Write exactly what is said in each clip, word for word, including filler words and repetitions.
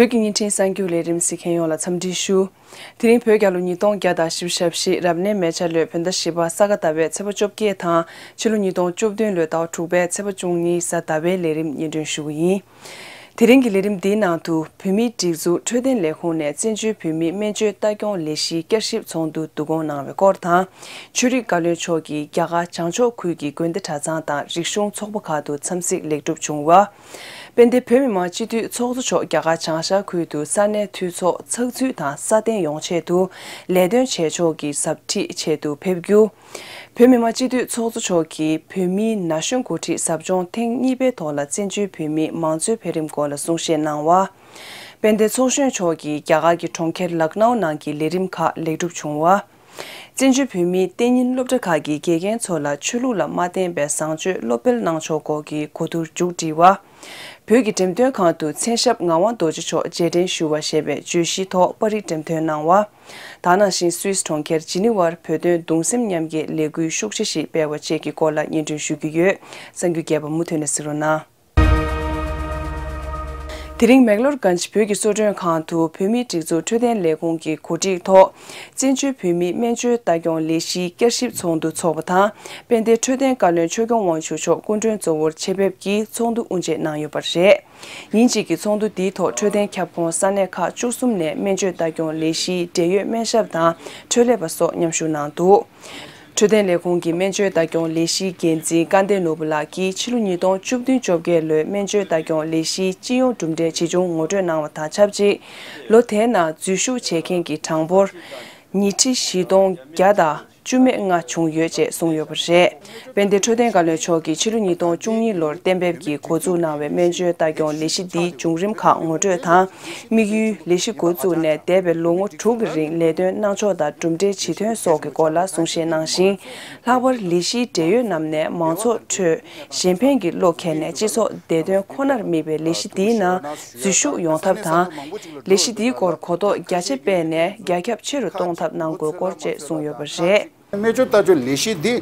བོད་ཀྱི་བརྙན་འཕྲིན་གསར་འགྱུར་ལས་རིམ་གཟིགས་མཁན་ཡོངས་ལ་འཚམས་འདྲི་ཞུ། དེ་རིང་བོད་རྒྱལ་ལོ་ཉིས་སྟོང་བརྒྱ་དང་བཞི་བཅུ་ཞེ་བཞི་རབ་གནས་མེ་བྱ་ལོའི་བོད་ཟླ་བཞི་པ་ས་ག་ཟླ་བའི་ཚེས་པ་བཅོ་བརྒྱད་དང་ཕྱི་ལོ་ཉིས་སྟོང་བཅུ་བདུན་ལོའི་ཟླ་བ་དྲུག་པའི་ཚེས་པ་བཅུ་གཉིས་གཟའ་ཟླ་བའི་ལས་རིམ་སྙན་སྒྲོན་ཞུ་གི་ཡིན། དེ་རིང་གི་ལས་རིམ་འདིའི་ནང་དུ་བོད་མིའི་སྒྲིག་འཛུགས་འཕྲོད་བསྟེན་ལས་ཁུངས་ནས་བཙན་བྱོལ་བོད་མིའི་སྨན་བཅོས་ལྟ་སྐྱོང་ལས་གཞིའི་བསྐྱར་ཞིབ་ཚོགས་འདུ་བསྡུ་སྐོང་གནང་བའི་སྐོར་དང་། ཆོས་རིག་བཀའ་བློན་མཆོག་གིས་རྒྱ་གར་བྱང་ཕྱོགས་ཁུལ་གྱི་དགོན་སྡེ་གྲྭ་ཚང་དང་རིག་གཞུང་ཚོགས་པ་ཁག་ཏུ་འཚམས་གཟིགས་ལེགས་གྲུབ་བྱུང་བ། དཔལ་ལྡན་བོད་མི་མང་སྤྱི་འཐུས་ཚོགས་གཙོ་མཆོག་རྒྱ་གར་བྱང་ཤར་ཁུལ་དུ་ས་གནས་འཐུས་ཚོགས་ཚགས་ཚུད་དང་སྲ་བརྟན་ཡོང་ཆེད་དུ་ལས་དོན་བྱེད་ཕྱོགས་ཀྱི་ཟབ་ཁྲིད་ཆེད་དུ་ཕེབས་རྒྱུ། བོད་མི་མང་སྤྱི་འཐུས་ཚོགས་གཙོ་མཆོག་གིས་བོད་མིའི་ན་གཞོན་འགོ་ཁྲིད་ཟབ་སྦྱོང་ཐེངས་གཉིས་པའི་ཐོག་ལ་བཙན་བྱོལ་བོད་མིའི་མང་གཙོའི་འཕེལ་རིམ་སྐོར་ལ་གསུང་བཤད་གནང་བ། དཔལ་ལྡན་ཚོགས་གཞོན་མཆོག་གིས་རྒྱ་གར་གྱི་གྲོང་ཁྱེར་ལག་ནའུ་ནང་གི་ལས་རིམ་ཁག་ལེགས་གྲུབ་བྱུང་བ། བཙན་བྱོལ་བོད་མིའི་གཏན་ཉིན་སློབ་གྲྭ་ཁག་གི་དགེ་རྒན་ཚོ་ལ་ཆོས་ལུགས་ལ་མ་བརྟེན་པའི་བཟང་སྤྱོད་སློབ་སྤེལ་གནང་ཕྱོགས་སྐོར་གྱི་གོ་བསྡུར་མཇུག་བསྒྲིལ་བ། བོད་ཀྱི་འགྲེམས་སྟོན་ཁང་དུ་མཚན་ཞབས་ངག་དབང་རྡོ་རྗེ་མཆོག་རྗེས་དྲན་ཞུ་བ་ཞེས་པའི་བརྗོད་གཞིའི་ཐོག་པར་རིས་འགྲེམས་སྟོན་གནང་བ། ད་ནང་བཞིན་སུད་སི་གྲོང་ཁྱེར་ཇི་ནི་ཝར་བོད་དོན་གདུང་སེམས་མཉམ་སྐྱེད་ལས་འགུལ་ཤུགས་ཆེ་ཞིག་སྤེལ་བ་བཅས་ཀྱི་སྐོར་ལ་སྙན་སྒྲོན་ཞུ་གི་ཡོད། གསར་འགྱུར་རྒྱས་པ་མུ་མཐུད་ནས་གཟིགས་རོགས་གནང་། དེ་རིང་མེག་ལོར་གྷན་ཇི་བོད་ཀྱི་གསོལ་མགྲོན་ཁང་དུ་བོད་མིའི་སྒྲིག་འཛུགས་འཕྲོད་བསྟེན་ལས་ཁུངས་ཀྱི་གོ་སྒྲིག་ཐོག་བཙན་བྱོལ་བོད་མིའི་སྨན་བཅོས་ལྟ་སྐྱོང་ལས་གཞིའི་བསྐྱར་ཞིབ་ཚོགས་འདུ་འཚོགས་པ་དང་། དཔལ་ལྡན་འཕྲོད་བསྟེན་བཀའ་བློན་ཆོས་སྐྱོང་དབང་ཕྱུག་མཆོག་སྐུ་མགྲོན་གཙོ་བོར་ཆེད་ཕེབས་ཀྱིས་ཚོགས་འདུ་དབུ་འབྱེད་གནང་ཡོད་པ་རེད། ཉིན་གཅིག་གི་ཚོགས་འདུ་འདིའི་ཐོག་འཕྲོད་བསྟེན་ཁྱབ་ཁོངས་ས་གནས་ཁག་བཅུ་གསུམ་ནས་སྨན་བཅོས་ལྟ་སྐྱོང་ལས་གཞིའི་འབྲེལ་ཡོད་སྨན་ཞབས་དང་འཕྲོད་ལས་པ་སོགས་མཉམ་ཞུགས་གནང་འདུག་འཕྲོད་བསྟེན་ལས་ཁུངས་ཀྱི་སྨན་བཅོས་ལྟ་སྐྱོང་ལས་གཞིའི་འགན་འཛིན་སྐལ་ལྡན་ནོར་བུ་ལགས་ཀྱིས་ཕྱི་ལོ་ཉིས་སྟོང་བཅུ་བདུན་བཅོ་བརྒྱད་ལོའི་སྨན་བཅོས་ལྟ་སྐྱོང་ལས་གཞིའི་སྤྱི་ཡོངས་གྲུབ་འབྲས་ཇི་བྱུང་ངོ་སྤྲོད་གནང་བ་དང་ཆབས་ཅིག་ལོ་དེའི་ནང་འཛུལ་ཞུགས་བྱེད་མཁན་གྱི་གྲངས་འབོར་ཉིས་ཁྲི་བཞི་སྟོང་བརྒྱ་དང་བཅུ་མེད་ལྔ་བྱུང་ཡོད་ཅེས་གསུངས་ཡོད་པ་རེད། དཔལ་ལྡན་འཕྲོད་བསྟེན་བཀའ་བློན་མཆོག་གིས་ཕྱི་ལོ་ཉིས་སྟོང་བཅུ་གཉིས་ལོར་གཏན་འབེབས་ཀྱིས་འགོ་འཛུགས་གནང་བའི་སྨན་བཅོས་ལྟ་སྐྱོང་ལས་གཞི་འདིའི་བྱུང་རིམ་ཁག་ངོ་སྤྲོད་དང་། དམིགས་ཡུལ། ལས་གཞི་འགོ་བཙུགས་ནས་འདས་པའི་ལོ་ངོ་དྲུག་གི་རིང་ལས་དོན་གནང་ཕྱོགས་དང་གྲུབ་འབྲས་ཇི་ཐོན་སོགས་ཀྱི་སྐོར་ལ་གསུང་བཤད་གནང་ཞིང་། ལྷག་པར་ལས་གཞིའི་འབྲེལ་ཡོད་རྣམས་ནས་མང་ཚོགས་ཁྲོད་གཞན་ཕན་གྱི་བློ་འཁྱེར་ནས་སྤྱི་ཚོགས་བདེ་དོན་ཁོ་ནར་དམིགས་པའི་ལས་གཞི་འདིའི་ནང་འཛུལ་ཞུགས་ཡོང་ཐབས་དང་། ལས་གཞི་འདིའི་སྐོར་གོ་རྟོགས་རྒྱ་ཆེ་སྤེལ་ནས་རྒྱ་ཁྱབ་ཆེ་རུ་གཏོང་ཐབས་གནང་དགོས་སྐོར་བཅས་གསུངས་ཡོད་པ་རེད། སྨན་བཅོས་ལྟ་སྐྱོང་ལས་གཞི་འདི་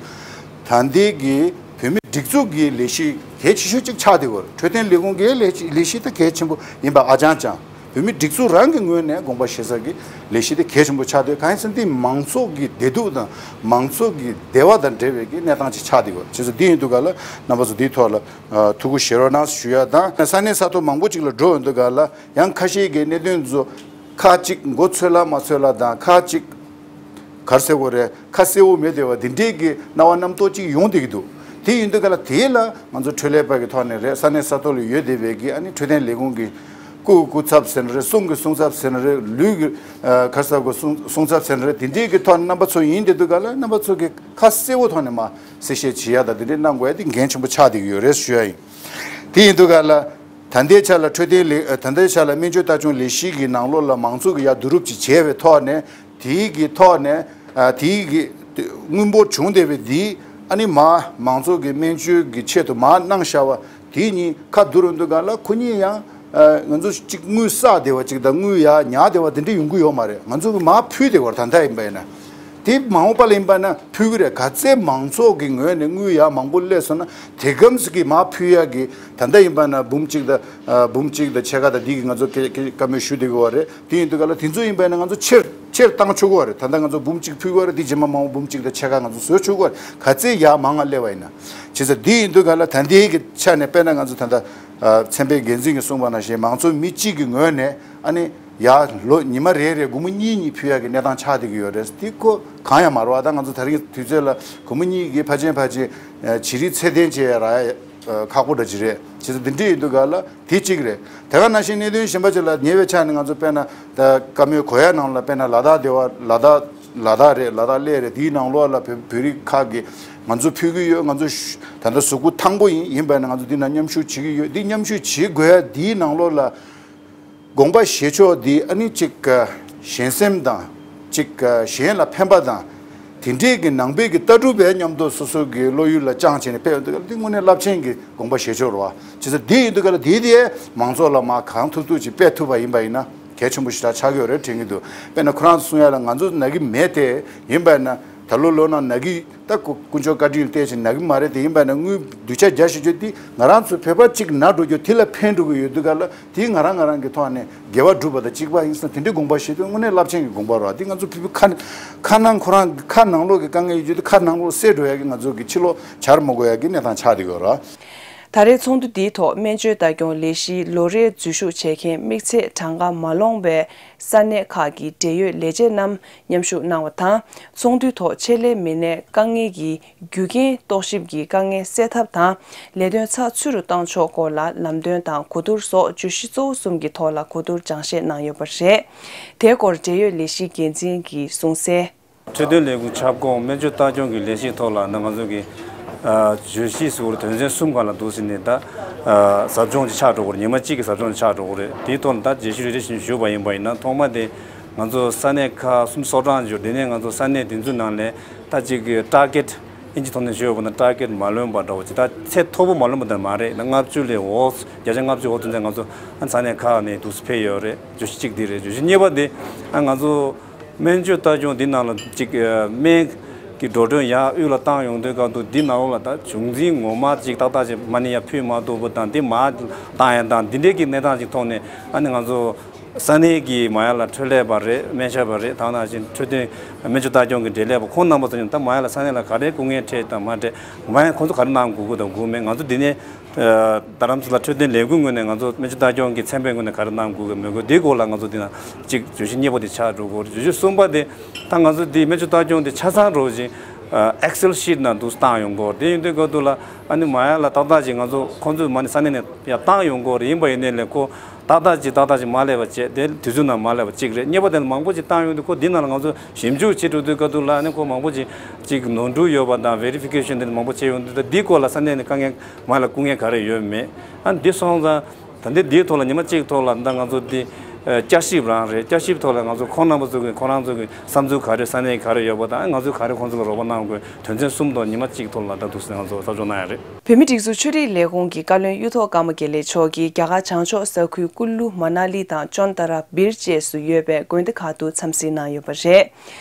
ད་ལྟའི་གི་བོད་མིའི་སྒྲིག་འཛུགས་ཀྱི་ལས་གཞི་གལ་ཆེ་ཤོས་གཅིག་ཆགས་བསྡད་ཡོད་རེད། འཕྲོད་བསྟེན་ལས་ཁུངས་ཀྱི་ལས་ལས་གཞི་ད་གལ་ཆེན་པོ་ཡིན་པ་ཨ་ཅང་ཅང་། བོད་མིའི་སྒྲིག་འཛུགས་རང་གི་ངོས་ནས་དགོངས་པ་བཞེས་ས་གི་ལས་གཞི་དེ་གལ་ཆེན་པོ་ཆགས་བསྡད་ཡོད། གང་ཡིན་ཟེར་ན་འདི་མང་ཚོགས་ཀྱི་བདེ་སྡུག་དང་མང་ཚོགས་ཀྱི་བདེ་བ་དང་འབྲེལ་བའི་གི་གནས་སྟངས་ཅིག་ཆགས་བསྡད་ཡོད་རེད། བྱས་ཙང་འདི་ཡིན་དུས་ག་ལ་རྣམ་པ་ཚོ་འདིའི་ཐོག་ལ་ཐུགས་ཁུར་བཞེས་རོགས་གནང་ཞུ་ཡ་དང་། ས་གནས་ས་ཐོག་མང་པོ་ཅིག་ལ་འགྲོ་ཡོང་དུས་ག་ལ་ཡང་ཁ་ཤས་ཀྱི་གནད་དོན་ཚོ་ཁག་ཅིག་མགོ་ཚོས་ལ་མ་ཚོས་ལ་དང་ཁག་ཅིག་ག་རེ་ཟེར་དགོས་རེད། ཁ་གསལ་བོ་མེད་བསྡད་པ་འདི་འདྲས་ཀྱི་སྣང་བ་རྣམ་རྟོག་ཅིག་ཡོང་བསྡད་ཀྱི་འདུག་དེ་ཡིན་དུས་ག་ལ་དེ་ལ་ང་ཚོ་འཕྲོད་ལས་པ་གི་ཐོག་ནས་རེད། ས་གནས་ས་ཐོག་ལ་ཡོད་བསྡད་པའི་གི་ཨ་ནི་འཕྲོད་བསྟེན་ལས་ཁུངས་ཀྱི་སྐུ་སྐུ་ཚབ་ཟེར་ན་རེད། གསུང་གི་གསུང་ཚབ་ཟེར་ན་རེད། ལུས་ཀྱི་ཨ་ག་རེ་ཟེར་དགོས། གསུང་གསུང་ཚབ་ཟེར་ན་རེད། དེ་འདྲས་ཀྱི་ཐོག་ནས་རྣམ་པ་ཚོ་ཡིན་བསྡད་དུས་ག་ལ་རྣམ་པ་ཚོ་གི་ཁ་གསལ་བོ་ཐོག་ནས་མ་གསལ་བཤད་བྱེད་ཡ་དང་དེ་འདྲས་གནང་དགོས་ཡ་དེ་འགན་ཆེན་པོ་ཆགས་བསྡད་ཀྱི་ཡོད་རེད་ཞུ་ཡ་ཡིན། དེ་ཡིན་དུས་ག་ལ་ད་ལྟའི་ཆ་ལ་འཕྲོད་བསྟེན་ལས་ད་ལྟའི་ཆ་ལ་སྨན་བཅོས་ལྟ་སྐྱོང་ལས་གཞི་གི་ནང་ལོགས་ལ་མང་ཚོགས་ཀྱི་ཡ་བསྡུ་རུབ་ཅིག་བྱས་པའི་ཐོག་ནས། དེའི་གི་ཐོག་ནས་ཨ་དེའི་གི་དངུལ་འབོར་བྱུང་བསྡད་པའི་འདི་ཨ་ནི་མ་མང་ཚོགས་ཀྱི་སྨན་བཅོས་ཀྱི་ཆེད་དུ་མ་གནང་བཞག་པ་དེ་གཉིས་ཁ་བསྡུར་འོང་དུས་ག་ལ་ཁོ་གཉིས་ཡང་ཨ་ང་ཚོ་གཅིག་དངུལ་བསགས་བསྡད་པ་གཅིག་དང་དངུལ་ཡར་ཉར་བསྡད་པ་དེ་འདྲ་ཡོང་གི་ཡོད་མ་རེད། ང་ཚོ་གི་མར་ཕུལ་བསྡད་པ་རེད། ད་ལྟ་ཡིན་པ་ཡིན་ན་དེ་མ་འོངས་པ་ལ་ཡིན་པ་ན་ཕུལ་གི་རེད། ག་ཚད་མང་ཚོགས་ཀྱི་ངོས་ནས་དངུལ་ཡར་མང་པོ་སླེབས་སོང་ན་དེ་གམ་ཟིག་གི་མར་ཕུལ་ཡག་གི་ད་ལྟ་ཡིན་པ་ན་འབུམ་གཅིག་དང་ཨ་འབུམ་གཅིག་དང་ཕྱེད་ཀ་དང་འདི་གི་ང་ཚོ་སྐད་སྐད་བཀའ་མོལ་ཞུ་བསྡད་ཀྱི་ཡོད་རེད། དེ་ཡིན་དུས་ག་ལ་དེ་ཚོ་ཡིན་པ་ཡིན་ན་ང་ཚོ་ཆེར་ཆེར་བཏང་ཆོག་གི་ཡོད་རེད། ད་ལྟ་ང་ཚོ་འབུམ་གཅིག་ཕུལ་གྱི་ཡོད་རེད། དེ་རྗེས་མ་མང་པོ་འབུམ་གཅིག་དང་ཕྱེད་ཀ་ང་ཚོ་བཟོ་ཆོག་གི་ཡོད་རེད། ག་ཚད་ཡར་མང་ང་སླེབས་པ་ཡིན་ན། བྱས་ཙང་འདི་ཡིན་དུས་ག་ལ་ད་ལྟའི་གི་ཆ་ནས་དཔེར་ན་ང་ཚོ་ད་ལྟ་ཨ་ཚན་པའི་འགན་འཛིན་གྱིས་གསུངས་པ་ནང་བཞིན་མང་ཚོགས་མི་གཅིག་གི་ངོས་ནས་ཨ་ནི་ཡར་ལོ་ཉི་མ་རེ་རེ་སྒོར་མོ་གཉིས་གཉིས་ཕུལ་ཡག་གི་གནས་སྟངས་ཆགས་བསྡད་ཀྱི་ཡོད་རེད། འདི་ཁོ་གང་ཡང་མ་རེད་བ། ད་ང་ཚོ་ད་རིང་དུས་ཚོད་ལ་སྒོར་མོ་གཉིས་ཀྱིས་ཕལ་ཆེར་ཕལ་ཆེར་ཨ་བྱི་རིལ་ཚད་ལྡན་བྱས་ཡ་རག་ཡ་ཨ་ཁག་པོ་འདྲ་ཅིག་རེད། བྱས་ཙང་འདི་འདྲ་ཡིན་དུས་ག་ལ། དེ་གཅིག་རེད། དེ་ག་ནང་བཞིན་གནད་དོན་གཞན་པ་ཅིག་ལ་ཉེ་བའི་ཆ་ནས་ང་ཚོ་དཔེར་ན་ད་བཀའ་མོལ་གོ་ཡ་ནང་ལ་དཔེར་ན་ལ་དྭགས་སྡེ་བ་ལ་དྭགས་ལ་དྭགས་རེད། ལ་དྭགས་གླེ་རེད། དེའི་ནང་ལོགས་ལ་བོད་བོད་རིགས་ཁག་གིས་ང་ཚོ་ཕུལ་གྱི་ཡོད། ང་ཚོ་ད་ལྟ་གཟུགས་པོ་ཐང་པོ་ཡིན། ཡིན་པ་ན་ང་ཚོ་འདི་ན་མཉམ་ཞུགས་བྱེད་ཀྱི་ཡོད། འདི་མཉམ་ཞུགས་བྱེད་དགོས་ཡ་འདིའི་ནང་ལོགས་ལ་དགོངས་པ་བཞེས་ཕྱོགས་འདི་ཨ་ནི་གཅིག་ག་གཞན་སེམས་དང་། གཅིག་གཞན་ལ་ཕན་པ་དང་། དེ་འདྲས་ཀྱི་ནང་པའི་གི་ལྟ་གྲུབ་པའི་མཉམ་དུ་སོ་སོ་གི་བློ་ཡུལ་ལ་བཅངས་བྱས་ནས་ཕེབས་ཡོང་དུས་འདི་དངོས་གནས་རླབས་ཆེན་གྱི་དགོངས་པ་བཞེས་ཕྱོགས་རེད་བ། བྱས་ཙང་འདི་ཡིན་དུས་ག་ལ་འདི་དེ་མང་ཚོགས་ལ་མར་གང་ཐུབ་ཐུབ་ཅིག་སྤེལ་ཐུབ་པ་ཡིན་པ་ཡིན་ན་གལ་ཆེན་པོ་ཞེ་དྲག་ཆགས་ཀྱི་ཡོད་རེད་དྲན་གྱི་འདུག་དཔེར་ན་ཁོ་རང་ཚོ་གསུང་ཡ་ལ་ང་ཚོ་ན་གི་མེད་དེ། ཡིན་པ་ཡིན་ན་ ད་ལོ་ལོ་ན་ན་གི་ད་དཀོན་མཆོག་བཀའ་དྲིན་ལ་བལྟས་ཤིང་ན་གི་མ་རེད། དེ་ཡིན་པ་ན་དངུལ་སྡུག་ཆ་རྒྱ་ཞིག་བརྗོད་དེ་ང་རང་ཚོ་བོད་པ་གཅིག་ན་འགྲོ་རྒྱུ་དེ་ལ་ཕན་འགྲོ་གི་ཡོད་དུས་ག་ལ། དེ་ང་རང་ང་རང་གི་ཐོག་ནས་དགེ་བ་སྒྲུབ་པ་དང་གཅིག་པ་ཡིན་ཙང་། དེ་འདྲའི་དགོངས་པ་བཞེས་དུས་དངོས་གནས་རླབས་ཆེན་གྱི་དགོངས་པ་རེད། དེ་ང་ཚོ་བོད་པའི་ཁ་ཁ་ནང་ཁོ་རང་ཁ་ནང་ལོགས་ཀྱི་དཀའ་ངལ་ཡོད་རྒྱུ་དེ་ཁ་ནང་ལོགས་སེལ་འགྲོ་ཡ་གི་ང་ཚོ་གི་ཕྱི་ལོགས་བྱར་མ་དགོས་ཡ་གི་གནས་སྟངས་ཆགས་བསྡད་ཡོད་རེད། ད་རེས་ཚོགས་འདུ་འདིའི་ཐོག་སྨན་བཅོས་ལྟ་སྐྱོང་ལས་གཞིའི་ལོ་རེའི་འཛུལ་ཞུགས་བྱེད་མཁན་དམིགས་ཚད་གྲངས་ཀ་མ་ལོངས་པའི་ས་གནས་ཁག་གི་འབྲེལ་ཡོད་ལས་བྱེད་རྣམས་མཉམ་ཞུགས་གནང་བ་དང་། ཚོགས་འདུའི་ཐོག་ཆེད་ལས་མི་སྣས་དཀའ་ངལ་གྱི་རྒྱུ་རྐྱེན། རྟོག་ཞིབ་ཀྱི་དཀའ་ངལ་སེལ་ཐབས་དང་། ལས་དོན་ཚགས་ཚུད་དུ་གཏང་ཕྱོགས་སྐོར་ལ་ལམ་སྟོན་དང་གོ་བསྡུར་སོགས་བརྗོད་གཞི་གཙོ་བོ་གསུམ་གྱི་ཐོག་ལ་གོ་བསྡུར་སྦྱང་བཤད་གནང་ཡོད་པ་རེད། དེའི་སྐོར་འབྲེལ་ཡོད་ལས་གཞིའི་འགན་འཛིན་གྱིས་གསུངས་གསལ། འཕྲོད་བསྟེན་ལས་ཁུངས་ཁྱབ་ཁོངས་སྨན་བཅོས་ལྟ་སྐྱོང་གི་ལས་གཞིའི་ཐོག་ལ་ད་ང་ཚོ་གི་ཨ་བརྗོད་གཞི་ཟེར་བ་དོན་ཚན་གསུམ་སྒང་ལ་འདུག་ཟེར་ནས་ད་ཨ་ཟབ་སྦྱོང་ཅིག་ཆགས་འགྲོ་གི་རེད། ཉི་མ་གཅིག་གི་ཟབ་སྦྱོང་ཅིག་ཆགས་འགྲོ་གི་རེད། དེའི་ཐོག་ལ་ད་རྒྱས་བཤད་རེ་རེ་བཞིན་ཞུས་པ་ཡིན་པ་ཡིན་ན། ཐོག་མ་དེ་ང་ཚོ་ས་གནས་ཁག་སུམ་ཅུ་སོ་གྲངས་ཅིག་ཡོད། དེ་ནས་ང་ཚོ་ས་གནས་དེ་ཚོའི་ནང་ནས་ད་ཅིག་གི་ཊར་གེཊ། ཨིན་ཇི་ཐོག་ནས་ཞུས་པ་ན་ཊར་གེཊ་མ་ལོན་པ་འདྲ་བོ་ཅིག་ད་ཚད་མཐོ་པོ་མ་ལོན་པ་དེ་མ་རེད། ད་ལྔ་བཅུ་ལས་འོག་བརྒྱ་ཆ་ལྔ་བཅུ་འོག་དེ་ཚོ་ང་ཚོ་ས་གནས་ཁག་ནས་འདུག་སེ་ཕེབས་ཡོད་རེད། བརྗོད་གཞི་གཅིག་འདི་རེད། བརྗོད་གཞི་གཉིས་པ་དེ་ཨ་ང་ཚོ་སྨན་བཅོས་ལྟ་སྐྱོང་འདི་ནང་ལ་ཅིག་ཨ་སྨན་གྱི་འགྲོ་གྲོན་ཡར་དབུས་ལ་བཏང་ཡོང་དུས་སྐབས་དུས་འདི་ནང་ལོགས་ལ་ད་བྱུང་འཛིན་ངོ་མ་ཅིག་ཏག་ཏག་ཅིག་མ་ཎི་ཡར་ཕུལ་མ་ཐུབ་པ་དང་། འདི་མར་བཏང་ཡ་དང་འདི་འདྲའི་གི་གནས་སྟངས་ཅིག་ཐོག་ནས་ཨ་ནི་ང་ཚོ་ས་གནས་ཀྱི་མ་ཡར་ལ་འཕྲོད་ལས་པ་རེད། སྨན་ཞབས་པ་རེད། དེ་ནང་བཞིན་འཕྲོད་བསྟེན་སྨན་བཅོས་ལྟ་སྐྱོང་གི་འབྲེལ་ལས་པ་ཁོང་རྣམ་པ་ཚོ་ཡང་ད་མ་ཡར་ལ་ས་གནས་ལ་ག་རེ་སྐུ་ངལ་འཕྲད་དང་མ་འཕྲད། མ་ཡར་ཁོང་ཚོ་ག་རེ་གནང་དགོས་ཀྱི་དང་དགོས་མེད། ང་ཚོ་འདི་ནས་ཨ་རྡ་རམ་ས་ལ་འཕྲོད་བསྟེན་ལས་ཁུངས་ངོས་ནས་ང་ཚོ་སྨན་བཅོས་ལྟ་སྐྱོང་གི་ཚན་པའི་ངོས་ནས་ག་རེ་གནང་དགོས་ཀྱི་མེད་དགོས་འདི་སྐོར་ལ་ང་ཚོ་འདི་ན་གཅིག་བརྗོད་གཞི་གཉིས་པ་དེ་ཆགས་འགྲོ་གི་ཡོད་རེད། བརྗོད་གཞི་གསུམ་པ་དེ་ད་ང་ཚོ་འདི་སྨན་བཅོས་ལྟ་སྐྱོང་དེ་ཆ་ཚང་འགྲོ་བཞིན་ཨ་Excel sheet་ནང་དུ་བཏང་ཡོང་གི་ཡོད་རེད། དེ་ཡིན་དུས་སྐབས་དུས་ལ་ཨ་ནི་མ་ཡར་ལ་ཏག་ཏག་ཅིག་ང་ཚོ་ཁོང་ཚོས་མ་ཎི་ས་གནས་ནས་ཡར་བཏང་ཡོང་གི་ཡོད་རེད། ཡིན་པ་ཡིན་ནའི་ལས་ཁོ་ཏག་ཏག་ཅིག་ཏག་ཏག་ཅིག་མ་སླེབས་པ་བྱས། དེ་དུས་ཚོད་ནང་མ་སླེབས་པ་གཅིག་རེད། གཉིས་པ་དེ་ལ་མང་པོ་ཅིག་བཏང་ཡོང་དུས་ཁོ་འདི་ནང་ལ་ང་ཚོ་ཞིབ་འཇུག་བྱེད་འགྲོ་དུས་སྐབས་དུས་ལ་ཨ་ནི་ཁོ་མང་པོ་ཅིག་ཅིག་ནོར་འཁྲུལ་ཡོད་པ་དང་། Verification་དེ་མང་པོ་བྱས་ཡོང་དུས་ད་འདི་སྐོར་ལ་ས་གནས་ནས་དཀའ་ངལ་མ་ལ་སྐུ་ངལ་ག་རེ་ཡོད་མེད། ཨ་འདི་སོང་ཙང་ད་འདི་འདིའི་ཐོག་ལ་ཉི་མ་གཅིག་ཐོག་ལ་ད་ང་ཚོ་འདི་ཨ་བསྐྱར་ཞིབ་རང་རེད། བསྐྱར་ཞིབ་ཐོག་ལ་ང་ཚོ་ཁོང་རྣམ་པ་ཚོ་གི་ཁོ་རང་ཚོ་གི་བསམ་ཚུལ་ག་རེ། ས་གནས་ག་རེ་ཡོད་པ་དང་། ཨ་ང་ཚོས་ག་རེ་ཁོང་ཚོ་ལ་རོགས་པ་གནང་དགོས། དོན་ཚན་གསུམ་ཐོག་ཉི་མ་གཅིག་ཐོག་ལ་ད་འདུག་སེ་ང་ཚོ་ཟབ་སྦྱོང་གནང་ཡ་རེད། བོད་མིའི་སྒྲིག་འཛུགས་ཆོས་རིག་ལས་ཁུངས་ཀྱི་བཀའ་བློན་གཡུ་ཐོག་ཀརྨ་དགེ་ལེགས་མཆོག་གིས་རྒྱ་གར་བྱང་ཕྱོགས་ས་ཁུལ་ཀུ་ལུ་མ་ན་ལི་དང་ཅོན་ཏ་ར་བིར་བཅས་སུ་ཡོད་པའི་དགོན་སྡེ་ཁག་ཏུ་འཚམས་གཟིགས་གནང་ཡོད་པ་རེད།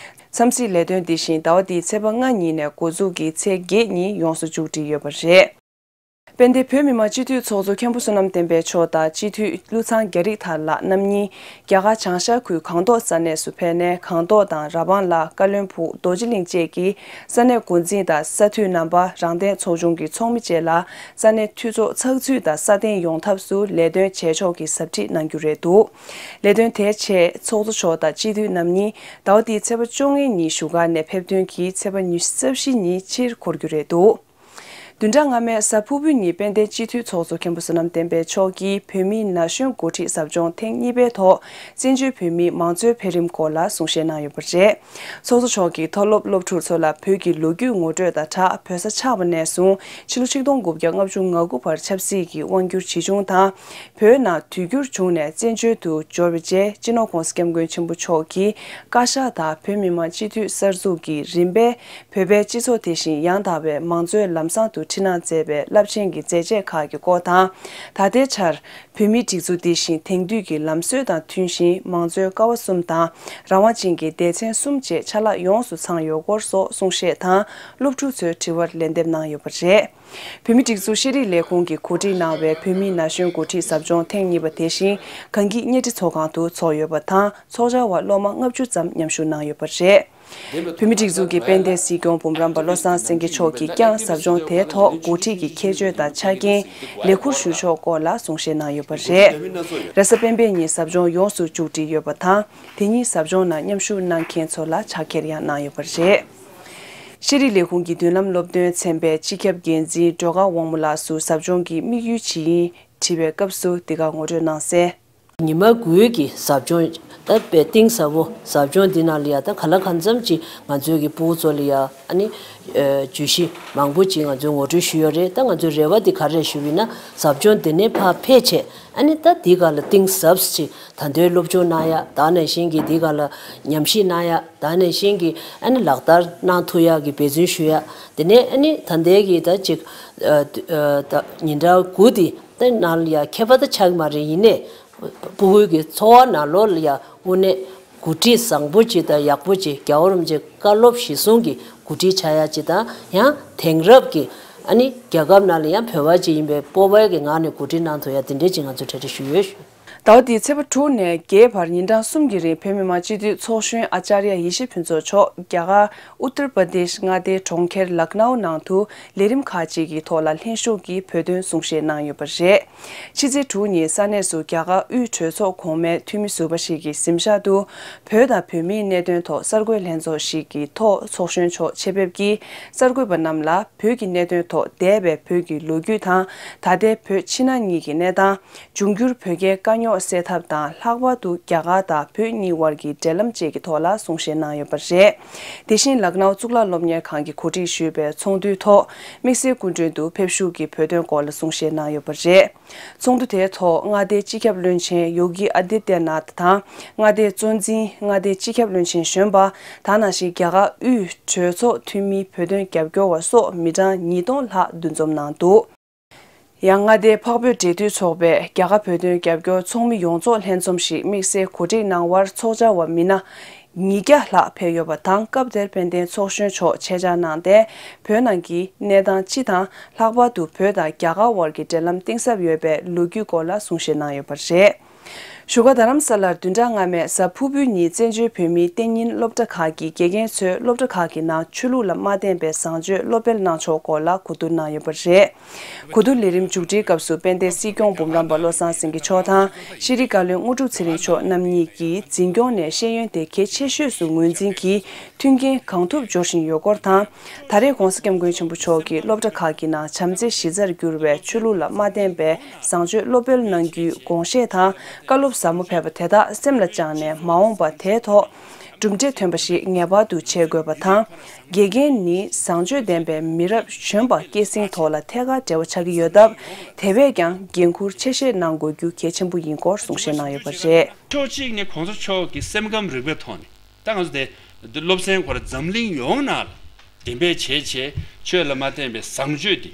འཚམས་གཟིགས་ལས་དོན་འདི་བཞིན་ཟླ་བ་འདིའི་ཚེས་པ་ལྔ་ཉིན་ནས་འགོ་འཛུགས་ཀྱིས་ཚེས་བརྒྱད་ཉིན་ཡོངས་སུ་མཇུག་སྒྲིལ་ཡོད་པ་རེད། དཔལ་ལྡན་བོད་མི་མང་སྤྱི་འཐུས་ཚོགས་གཙོ་མཁན་པོ་བསོད་ནམས་བསྟན་འཕེལ་མཆོག་དང་སྤྱི་འཐུས་ཀླུ་ཚང་རྒྱ་རིག་ཐར་ལགས་རྣམ་གཉིས་རྒྱ་གར་བྱང་ཤར་ཁུལ་སྒང་ཏོག་ས་གནས་སུ་ཕེབས་ནས། སྒང་ཏོག་དང་ར་སྦང་ལ་བཀའ་བློན་ཕུག་རྡོ་རྗེ་གླིང་བཅས་ཀྱི་ས་གནས་འགོ་འཛིན་དང་ས་འཐུས་རྣམ་པ། རང་བདེན་ཚོགས་ཆུང་གི་ཚོགས་མི་བཅས་ལ་ས་གནས་འཐུས་ཚོགས་ཚགས་ཚུད་དང་སྲ་བརྟན་ཡོང་ཐབས་སུ་ལས་དོན་བྱེད་ཕྱོགས་ཀྱི་ཟབ་ཁྲིད་གནང་རྒྱུ་རེད་འདུག་ལས་དོན་དེའི་ཆེད་ཚོགས་གཙོ་མཆོག་དང་སྤྱི་འཐུས་རྣམ་གཉིས་ཟླ་བ་འདིའི་ཚེས་པ་བཅོ་ལྔ་ཉིན་བཞུགས་སྒར་ནས་ཕེབས་ཐོན་གྱིས་ཚེས་པ་ཉི་ཤུ་རྩ་བཞི་ཉིན་ཕྱིར་འཁོར་རྒྱུ་རེད་འདུག་བདུན་ཕྲག་སྔ་མའི་གཟའ་ཕུར་བུའི་ཉིན་དཔལ་ལྡན་སྤྱི་འཐུས་ཚོགས་གཙོ་མཁན་པོ་བསོད་ནམས་བསྟན་འཕེལ་མཆོག་གིས་བོད་མིའི་ན་གཞོན་འགོ་ཁྲིད་ཟབ་སྦྱོང་ཐེངས་གཉིས་པའི་ཐོག་བཙན་བྱོལ་བོད་མིའི་མང་གཙོའི་འཕེལ་རིམ་སྐོར་ལ་གསུང་བཤད་གནང་ཡོད་པ་རེད། ཚོགས་གཙོ་མཆོག་གིས་མཐོ་སློབ་སློབ་ཕྲུག་ཚོ་ལ་བོད་ཀྱི་ལོ་རྒྱུས་ངོ་སྤྲོད་དང་སྦྲགས། བོད་ས་ཆགས་པ་ནས་བཟུང་ཕྱི་ལོ་ཆིག་སྟོང་དགུ་བརྒྱ་ལྔ་བཅུ་ང་དགུ་བར་ཆབ་སྲིད་ཀྱི་དབང་སྒྱུར་ཇི་བྱུང་དང་། བོད་ནང་དུས་འགྱུར་བྱུང་ནས་བཙན་བྱོལ་དུ་འབྱོར་བའི་རྗེས། སྤྱི་ནོར་༸གོང་ས་༸སྐྱབས་མགོན་ཆེན་པོ་མཆོག་གིས་བཀའ་ཤག་དང་བོད་མི་མང་སྤྱི་འཐུས་གསར་འཛུགས་ཀྱི་རིམ་པས། བོད་པའི་སྤྱི་ཚོགས་དེ་བཞིན་ཡང་དག་པའི་མང་གཙོའི་ལམ་བཟང་དུ་འཁྲིད་གནང་མཛད་པའི་རླབས་ཆེན་གྱི་མཛད་རྗེས་ཁག་གི་སྐོར་དང་། ད་ལྟའི་ཆར་བོད་མིའི་སྒྲིག་འཛུགས་འདི་བཞིན་དེང་དུས་ཀྱི་ལམ་སྲོལ་དང་མཐུན་ཞིང་། མང་གཙོའི་ཀ་བ་གསུམ་དང་རང་དབང་ཅན་གྱི་སྡེ་ཚན་གསུམ་བཅས་ཆ་ལག་ཡོངས་སུ་ཚང་ཡོད་སྐོར་སོགས་གསུང་བཤད་དང་སློབ་ཕྲུག་ཚོའི་དྲི་བར་ལན་འདེབས་གནང་ཡོད་པ་རེད། བོད་མིའི་སྒྲིག་འཛུགས་ཤེས་རིག་ལས་ཁུངས་ཀྱིས་གོ་སྒྲིག་གནང་བའི་བོད་མིའི་ན་གཞོན་འགོ་ཁྲིད་ཟབ་སྦྱོང་ཐེངས་གཉིས་པ་དེ་བཞིན་གངས་སྐྱིད་གཉའ་ཁྲི་ཚོགས་ཁང་དུ་ཚོགས་ཡོད་པ་དང་། ཚོགས་བཅར་བ་སློབ་མ་ལྔ་བཅུ་ཙམ་མཉམ་ཞུགས་གནང་ཡོད་པ་རེད། བོད་མིའི་སྒྲིག་འཛུགས་ཀྱི་དཔལ་ལྡན་སྲིད་སྐྱོང་འབུམ་རམས་པ་བློ་བཟང་སེང་གེ་མཆོག་གིས་ཀྱང་ཟབ་སྦྱོང་དེའི་ཐོག་འགོ་ཁྲིད་ཀྱི་ཁྱད་ཆོས་དང་ཆ་རྐྱེན། ལས་འཁུར་ཞུ་ཕྱོགས་སྐོར་ལ་གསུང་བཤད་གནང་ཡོད་པ་རེད། རེས་གཟའ་སྤེན་པའི་ཉིན་ཟབ་སྦྱོང་ཡོངས་སུ་མཇུག་སྒྲིལ་ཡོད་པ་དང་། དེ་ཉིན་ཟབ་སྦྱོང་ནང་མཉམ་ཞུགས་གནང་མཁན་ཚོ་ལ་ཕྱག་འཁྱེར་ཡང་གནང་ཡོད་པ་རེད། ཤེས་རིག་ལས་ཁུངས་ཀྱི་མདུན་ལམ་སློབ་སྟོན་ཚན་པའི་སྤྱི་ཁྱབ་འགན་འཛིན་སྒྲོལ་དཀར་དབང་མོ་ལགས་སུ་ཟབ་སྦྱོང་གི་དམིགས་ཡུལ་ཇི་ཡིན་དྲིས་པའི་སྐབས་སུ་འདི་ག་ངོ་སྤྲོད་གནང་གསལ། ཉི་མ་དགུའི་གི་ཟབ་སྦྱོང་ད་དཔེ་གཏིང་ཟབ་པོ། ཟབ་སྦྱོང་འདི་ནང་ལ་ཡ་ད་ག་ལ་གང་འཚམ་ཅིག་ང་ཚོའི་གི་ཕྲུ་གུ་ཚོ་ལ་ཡ་ཨ་ནི་ཨ་བརྗོད་གཞི་མང་པོ་ཅིག་ང་ཚོས་ངོ་སྤྲོད་ཞུས་ཡོད་རེད། ད་ང་ཚོའི་རེ་བ་འདི་ག་རེ་ཞུས་ཡིན་ན། ཟབ་སྦྱོང་འདི་ནས་ཕར་ཕེབས་བྱས་ཨ་ནི་ད་འདི་ག་ལ་གཏིང་ཟབ་ཅིག་ད་ལྟའི་སློབ་སྦྱོང་གནང་ཡ། ད་ནང་བཞིན་གི་འདི་ག་ལ་ཉམས་ཞིབ་གནང་ཡ། ད་ནང་བཞིན་གི་ཨ་ནི་ལག་བསྟར་གནང་ཐུབ་ཡ་གི་འབད་བརྩོན་ཞུ་ཡ། དེ་ནས་ཨ་ནི་ད་ལྟའི་གི་ད་ཅིག་ཨ་ཨ་ད་ཉིན་གྲངས་དགུ་འདི་ད་ནང་ལ་ཡ་ཁྱད་པར་ད་ཆགས་མ་རེད། ཡིན་ནའི་ཕྲུ་གུའི་གི་འཚོ་བ་ནང་ལོགས་ལ་ཡ་དངོས་གནས་འགོ་ཁྲིད་བཟང་པོ་ཅིག་དང་ཡག་པོ་ཅིག་རྒྱལ་བ་རིན་པོ་ཆེ་བཀའ་སློབ་གཞིར་བཟུང་གི་ གོ་སྒྲིག་བྱ་ཡ་ཅིག་དང་། ཡང་དེང་རབས་ཀྱི་ཨ་ནི་རྒྱལ་ཁབ་ནང་ལ་ཡང་བོད་པ་ཅིག་ཡིན་པའི་སྤོབས་པའི་གི་ངང་ནས་གོ་སྒྲིག་གནང་ཐུབ་ཡ་དེ་འདྲས་ཅིག་ང་ཚོས་གྲ་སྒྲིག་ཞུས་ཡོད། ཟླ་བ་འདིའི་ཚེས་པ་དྲུག་ནས་བརྒྱད་བར་ཉིན་གྲངས་གསུམ་གྱི་རིང་བོད་མི་མང་སྤྱི་འཐུས་ཚོགས་གཞོན་ཨ་ཅཱརྱ་ཡེ་ཤེས་ཕུན་ཚོགས་མཆོག་རྒྱ་གར་ཨུ་ཏར་པར་དེཤ་མངའ་སྡེའི་གྲོང་ཁྱེར་ལག་ནའུ་ནང་དུ་ལས་རིམ་ཁག་ཅིག་གི་ཐོག་ལ་ལྷན་ཞུགས་ཀྱིས་བོད་དོན་གསུང་བཤད་གནང་ཡོད་པ་རེད། ཕྱི་ཚེས་དྲུག་ཉིན་ས་གནས་སུ་རྒྱ་གར་དབུས་གྲོས་ཚོགས་གོང་མའི་འཐུས་མི་ཟུར་པ་ཞིག་གིས་གཟིམ་ཤག་ཏུ་བོད་དང་བོད་མིའི་གནད་དོན་ཐོག་གསར་འགོད་ལྷན་ཚོགས་ཤིག་གི་ཐོག་ཚོགས་གཞོན་མཆོག་ཆེད་ཕེབས་ཀྱིས་གསར་འགོད་པ་རྣམས་ལ་བོད་ཀྱི་གནད་དོན་ཐོག་འདས་པའི་བོད་ཀྱི་ལོ་རྒྱུས་དང་། ད་ལྟའི་བོད་ཕྱི་ནང་གཉིས་ཀྱི་གནས་སྟངས། འབྱུང་འགྱུར་བོད་རྒྱའི་དཀའ་རྙོག་སེལ་ཐབས་དང་། ལྷག་པར་དུ་རྒྱ་གར་དང་བོད་གཉིས་དབར་གྱི་འབྲེལ་ལམ་བཅས་ཀྱི་ཐོག་ལ་གསུང་བཤད་གནང་ཡོད་པ་རེད། དེ་བཞིན་ལག་ནའུ་གཙུག་ལག་སློབ་གཉེར་ཁང་གིས་གོ་སྒྲིག་ཞུས་པའི་ཚོགས་འདུའི་ཐོག་དམིགས་བསལ་སྐུ་མགྲོན་དུ་ཕེབས་ཞུགས་ཀྱིས་བོད་དོན་སྐོར་ལ་གསུང་བཤད་གནང་ཡོད་པ་རེད། ཚོགས་འདུ་དེའི་ཐོག་མངའ་སྡེའི་སྤྱི་ཁྱབ་བློན་ཆེན་ཡོ་གི་ཨ་དི་ཏྱ་ནཱཐ་དང་། མངའ་སྡེའི་གཙོ་འཛིན། མངའ་སྡེའི་སྤྱི་ཁྱབ་བློན་ཆེན་གཞོན་པ། དེ་ནང་བཞིན་རྒྱ་གར་དབུས་གྲོས་ཚོགས་འཐུས་མི། བོད་དོན་རྒྱབ་སྐྱོར་བ་སོགས་མི་གྲངས་ཉིས་སྟོང་ལྷག་འདུ་འཛོམས་གནང་འདུག་ཡང་མངའ་སྡེའི་འཕགས་བོད་འབྲེལ་མཐུད་ཚོགས་པས་རྒྱ་གར་བོད་དོན་རྒྱབ་སྐྱོར་ཚོགས་མི་ཡོངས་རྫོགས་ལྷན་འཛོམས་ཤིག་དམིགས་བསལ་གོ་སྒྲིག་གནང་བར་ཚོགས་བཅར་བ་མི་སྣ་ཉིས་བརྒྱ་ལྷག་ཕེབས་ཡོད་པ་དང་། སྐབས་དེར་དཔལ་ལྡན་ཚོགས་གཞོན་མཆོག་ཆེད་བཅར་གནང་སྟེ། བོད་ནང་གི་གནས་སྟངས་སྤྱི་དང་། ལྷག་པར་དུ་བོད་དང་རྒྱ་གར་དབར་གྱི་འབྲེལ་ལམ་གཏིང་ཟབ་ཡོད་པའི་ལོ་རྒྱུས་སྐོར་ལ་གསུང་བཤད་གནང་ཡོད་པ་རེད། བཞུགས་སྒར་རྡ་རམ་ས་ལར་བདུན་ཕྲག་སྔ་མའི་གཟའ་ཕུར་བུའི་ཉིན་བཙན་བྱོལ་བོད་མིའི་གཏན་ཉིན་སློབ་གྲྭ་ཁག་གི་དགེ་རྒན་ཚོས་སློབ་གྲྭ་ཁག་གི་ནང་ཆོས་ལུགས་ལ་མ་བརྟེན་པའི་བཟང་སྤྱོད་སློབ་སྤེལ་གནང་ཕྱོགས་སྐོར་ལ་གོ་བསྡུར་གནང་ཡོད་པ་རེད། གོ་བསྡུར་ལས་རིམ་མཇུག་སྒྲིལ་སྐབས་སུ་དཔལ་ལྡན་སྲིད་སྐྱོང་འབུམ་རམས་པ་བློ་བཟང་སེང་གེ་མཆོག་དང་། ཤེས་རིག་བཀའ་བློན་དངོས་གྲུབ་ཚེ་རིང་མཆོག་རྣམ་གཉིས་ཀྱིས་འཛིན་སྐྱོང་ནས་ཤེས་ཡོན་དེ་གལ་ཆེ་ཤོས་སུ་ངོས་འཛིན་གྱིས་མཐུན་རྐྱེན་གང་ཐུབ་སྦྱོར་བཞིན་ཡོད་སྐོར་དང་། ད་རེས་༧གོང་ས་༧སྐྱབས་མགོན་ཆེན་པོ་མཆོག་གིས་སློབ་གྲྭ་ཁག་གི་ནང་བྱམས་བརྩེ་གཞི་རྩར་གྱུར་བའི་ཆོས་ལུགས་ལ་མ་བརྟེན་པའི་བཟང་སྤྱོད་སློབ་སྤེལ་གནང་རྒྱུའི་དགོངས་བཞེས་དང་། བཀའ་སློབ་ཟབ་མོ་ཕེབས་པ་དེ་དག་སེམས་ལ་བཅངས་ནས། མ་འོངས་པར་དེའི་ཐོག་གྲུབ་འབྲས་ཐོན་པ་ཞིག་ངེས་པར་དུ་བྱེད་དགོས་པ་དང་། དགེ་རྒན་ནི་བཟང་སྤྱོད་ལྡན་པའི་མི་རབས་གཞོན་པ་སྐྱེད་སྲིང་ཐོག་ལ་ཐད་ཀར་འབྲེལ་བ་ཆགས་ཀྱི་ཡོད་སྟབས། དེ་བས་ཀྱང་འགན་འཁུར་ཆེ་བཞེས་གནང་དགོས་རྒྱུ་གལ་ཆེན་པོ་ཡིན་སྐོར་གསུང་བཤད་གནང་ཡོད་པ་རེད། ཕྱོགས་གཅིག་ནས་གོང་ས་མཆོག་གི་སེམས་ཁམས་རིག་པའི་ཐོག་ནས། ད་ང་ཚོ་དེ་འདི་སློབ་ཚན་ཁོ་ར་འཛམ་གླིང་ཡོངས་ནང་ལ་འགྲེམས་སྤེལ་བྱས་བྱས། ཆོས་ལ་མ་བརྟེན་པའི་བཟང་སྤྱོད་འདི།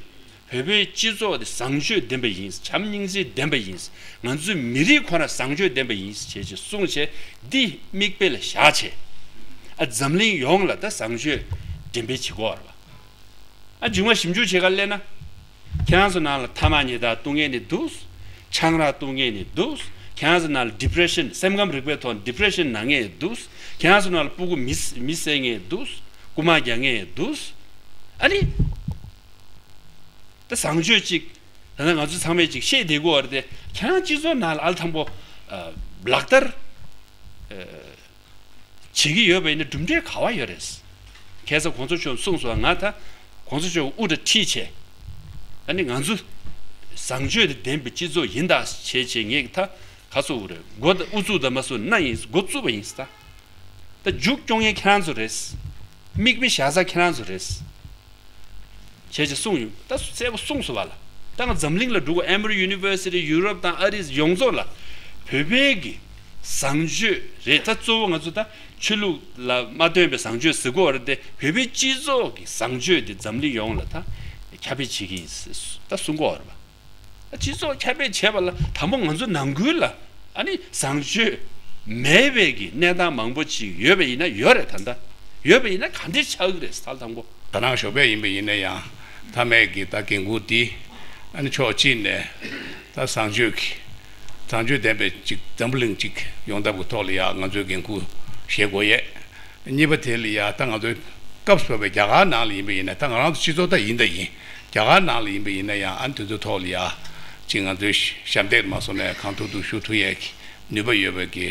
བོད་པའི་སྤྱི་ཚོགས་འདི་བཟང་སྤྱོད་ལྡན་པ་ཡིན། བྱམས་སྙིང་རྗེ་ལྡན་པ་ཡིན། ང་ཚོའི་མི་རིགས་ཁོ་ན་བཟང་སྤྱོད་ལྡན་པ་ཡིན་བྱས་བྱས་གསུངས་བྱས། འདི་མིག་དཔེ་ལ་བཞག་བྱས། ཨ། འཛམ་གླིང་ཡོངས་ལ་ད་བཟང་སྤྱོད་འགྲེམས་སྤེལ་བྱེད་དགོས་པ་རེད་པ། ཨ། རྗེས་མ་ཞིབ་འཇུག་བྱེད་ག་སླེབས་ན། ཁྱེད་རང་ཚོ་ནང་ལ་ཐ་མག་ཉལ་ཐ་བཏུང་མཁན་ནི་འདུག་ཆང་རག་བཏུང་མཁན་ནི་འདུག་ཁྱེད་རང་ཚོ་ནང་ལ་ཌི་པི་རེ་ཤན། སེམས་ཁམས་རིག་པའི་ཐོག་ཌི་པི་རེ་ཤན་ན་མཁན་འདུག་ཁྱེད་རང་ཚོ་ནང་ལ་སྤུ་གུ་མི་མི་བསད་མཁན་འདུག་རྐུ་མ་རྒྱག་མཁན་འདུག་ཨ་ནི། ད་བཟང་སྤྱོད་ཅིག་ད་ལྟ་ང་ཚོ་ཚང་མས་ཅིག་བཤད་བསྡད་དགོས་པ་རེད་དེ། ཁྱེད་རང་སྤྱི་ཚོགས་ནང་ལ་ཨ་ལ་དང་པོ་ལག་བསྟར་བྱེད་ཀྱི་ཡོད་པ་ཡིན་ན་གྲུབ་འབྲས་ག་པར་ཡོད་རེད། ཁ་སང་གོང་ས་མཆོག་གསུངས་སོང་། ང་ད་གོང་ས་མཆོག་དབུ་ད་ཁྲིད་བྱས། ཨ་ནི་ང་ཚོ་བཟང་སྤྱོད་དང་ལྡན་པའི་སྤྱི་ཚོགས་ཡིན་ད་བྱས་བྱས། ངས་ད་ག་ཚོད་རེད། མགོ་ད་ཨུ་ཚུགས་ད་མ་བཟུང་ན་ཡིན། མགོ་བཙུགས་པ་ཡིན་ད། ད་རྒྱུགས་སྐྱོང་མཁན་ཁྱེད་རང་ཚོ་རེད། མིག་དཔེ་བཞག་ས་ཁྱེད་རང་ཚོ་རེད། བྱས་བྱས་གསུངས་ཡོད། ད་གསལ་པོ་གསུངས་སོང་བ་ལ། ད་ང་འཛམ་གླིང་ལ་འགྲོ་གི། Emory University། ཡུ་རོབ་དང་ཨ་རི་ཡོངས་རྫོགས་ལ་བོད་པའི་གི་བཟང་སྤྱོད་རེད། ད་གཙོ་བོ་ང་ཚོ་ད་ཆོས་ལུགས་ལ་མ་བརྟེན་པའི་བཟང་སྤྱོད་ཟེར་གོ་རེད་དེ། བོད་པའི་སྤྱི་ཚོགས་ཀྱི་བཟང་སྤྱོད་དེ་འཛམ་གླིང་ཡོངས་ལ་ད་ཁྱབ་སྤེལ་བྱེད་ཀྱི་ཡིན་ཟེར་ད་གསུང་གོ་རེད་པ། སྤྱི་ཚོགས་ཁྱབ་སྤེལ་བྱས་པ་ལ་དང་པོ་ང་ཚོ་ནང་ཁུལ་ལ་ཨ་ནི་བཟང་སྤྱོད་མེད་པའི་གི་གནས་སྟངས་མང་པོ་ཅིག་ཡོད་པ་ཡིན་ན། ཡོད་རེད། ད་ལྟ་ཡོད་པ་ཡིན་ན་ག་འདྲས་ཆགས་ཀྱི་རེད། ད་དང་པོ། ད་ནང་ཞོགས་པ་ཡིན་པ་ཡིན་ན་ཡང་མཐའ་མའི་གི་ད་འགན་ཁུར་འདི་ཨ་ནི་ཕྱོགས་གཅིག་ནས་ད་བཟང་སྤྱོད་ཀྱི་བཟང་སྤྱོད་ལྡན་པའི་ཅིག་འཛམ་བུ་གླིང་ཅིག་ཡོང་ཐབས་ཀྱི་ཐོག་ལ་ཡ་ང་ཚོས་འགན་ཁུར་བཞེས་དགོས་ཡས། གཉིས་པ་དེ་ལ་ཡ་ད་ང་ཚོའི་སྐབས་སུ་བབས་པའི་རྒྱ་གར་ནང་ལ་ཡིན་པ་ཡིན་ན། ད་ང་རང་ཚོ་སྤྱི་ཚོགས་ད་ཡིན་ད་ཡིན། རྒྱ་གར་ནང་ལ་ཡིན་པ་ཡིན་ན་ཡང་ཨ་ནི་དེ་ཚོའི་ཐོག་ལ་ཡ་ཅིག་ང་ཚོའི་ཞབས་འདེགས་མ་སོང་ན་གང་ཐུབ་ཐུབ་ཞུ་ཐུབ་ཡས་ཀྱི་ནུས་པ་ཡོད་པའི་གི་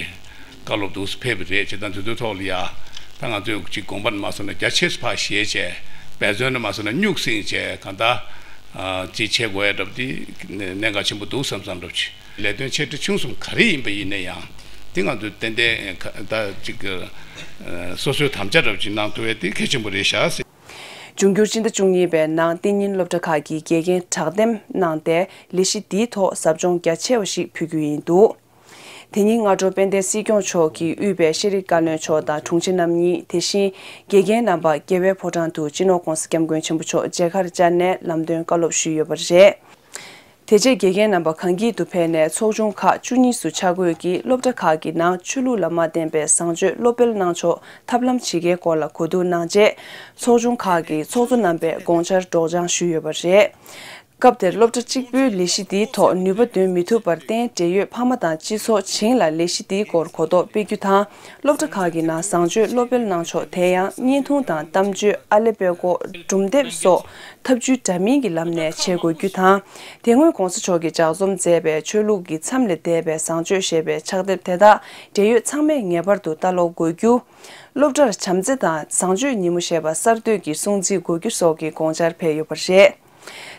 བཀའ་སློབ་འདུག་སེ་ཕེབས་པ་རེད། བྱས་ཙང་དེ་ཚོའི་ཐོག་ལ་ཡ་ད་ང་ཚོས་ཅིག་དགོངས་པ་མ་སོང་ན་རྒྱ་ཆེ་ས་ཕར་བཞེས་བྱས། འབད་བརྩོན་མ་སོང་ན་སྨྱུག་སྲིང་བྱས་གང་ལྟར་ཅིག་བྱེད་དགོས་ཡ་འདྲ་པོ་དེ་གནད་འགག་ཆེན་པོ་འདུག་བསམ་བསམ་འདྲ་པོ་ཅིག་ལས་དོན་ཆེ་འབྲིང་ཆུང་གསུམ་ག་རེ་ཡིན་པ་ཡིན་ན་ཡང་དེ་ང་ཚོས་ཏན་ཏན་ད་ཅིག་སོ་སོའི་དམ་བཅའ་འདྲ་པོ་ཅིག་གནང་ཐུབ་ཡས་དེ་གལ་ཆེན་པོ་རེད་ཤག་ཟེར། འབྱུང་འགྱུར་སྤྱི་ཟླ་བཅུ་གཉིས་པའི་ནང་གཏན་ཉིན་སློབ་གྲྭ་ཁག་གི་དགེ་རྒན་དྲག་འདེམས་གནང་སྟེ། ལས་གཞི་འདིའི་ཐོག་ཟབ་སྦྱོང་རྒྱ་ཆེ་བ་ཞིག་ཕུལ་རྒྱུ་ཡིན་འདུག་དེ་ཉིན་སྔ་དྲོ་དཔལ་ལྡན་སྲིད་སྐྱོང་མཆོག་གིས་དབུས་པའི་ཤེས་རིག་བཀའ་བློན་མཆོག་དང་དྲུང་ཆེ་རྣམ་གཉིས། དེ་བཞིན་དགེ་རྒན་རྣམ་པ་རྒྱལ་བའི་ཕོ་བྲང་དུ་སྤྱི་ནོར་༧གོང་ས་༧སྐྱབས་མགོན་ཆེན་པོ་མཆོག་མཇལ་ཁར་བཅར་ནས་ལམ་སྟོན་བཀའ་སློབ་ཞུས་ཡོད་པ་རེད། དེ་རྗེས་དགེ་རྒན་རྣམ་པ་གངས་སྐྱིད་དུ་ཕེབས་ནས་ཚོགས་ཆུང་ཁག་བཅུ་གཉིས་སུ་ཆ་བགོས་ཀྱིས་སློབ་གྲྭ་ཁག་གི་ནང་ཆོས་ལུགས་ལ་མ་བརྟེན་པའི་བཟང་སྤྱོད་སློབ་སྤེལ་གནང་ཕྱོགས་ཐབས་ལམ་ཇི་དགེའི་སྐོར་ལ་གོ་བསྡུར་གནང་རྗེས། ཚོགས་ཆུང་ཁག་གི་ཚོགས་གཙོ་རྣམ་པས་དགོངས་འཆར་སྒྲོག་སྦྱང་ཞུས་ཡོད་པ་རེད། སྐབས་དེར་སློབ་གྲྭ་གཅིག་པུའི་ལས་གཞི་འདིའི་ཐོག་ནུས་པ་འདོན་མི་ཐུབ་པར་བརྟེན། འབྲེལ་ཡོད་ཕ་མ་དང་སྤྱི་ཚོགས་བྱིངས་ལ་ལས་གཞི་འདིའི་སྐོར་གོ་རྟོགས་སྤེལ་རྒྱུ་དང་། སློབ་གྲྭ་ཁག་གི་ནང་བཟང་སྤྱོད་སློབ་སྤེལ་གནང་ཕྱོགས། དེ་ཡང་བརྙན་ཐུང་དང་གཏམ་བརྗོད། ཨ་ལེ་པད་ཀོ། སྒྲུང་དེབ་སོགས་ཐབས་ཇུས་འདྲ་མིན་གྱི་ལམ་ནས་བྱེད་དགོས་རྒྱུ་དང་། དེ་སྔོན་༸གོང་ས་མཆོག་གིས་ལྗགས་རྩོམ་མཛད་པའི་ཆོས་ལུགས་ཀྱི་མཚམས་ལས་འདས་པའི་བཟང་སྤྱོད་ཞེས་པའི་ཕྱག་དེབ་དེ་དག་འབྲེལ་ཡོད་ཚང་མས་ངེས་པར་དུ་ལྟ་ཀློག་དགོས་རྒྱུ། སློབ་གྲྭར་བྱམས་བརྩེ་དང་བཟང་སྤྱོད་ཉིན་མོ་ཞེས་པ་གསར་གཏོད་ཀྱི་སྲུང་བརྩི་དགོས་རྒྱུ་སོགས་ཀྱི་དགོངས་འཆར་ཕེབས་ཡོད་པ་རེད།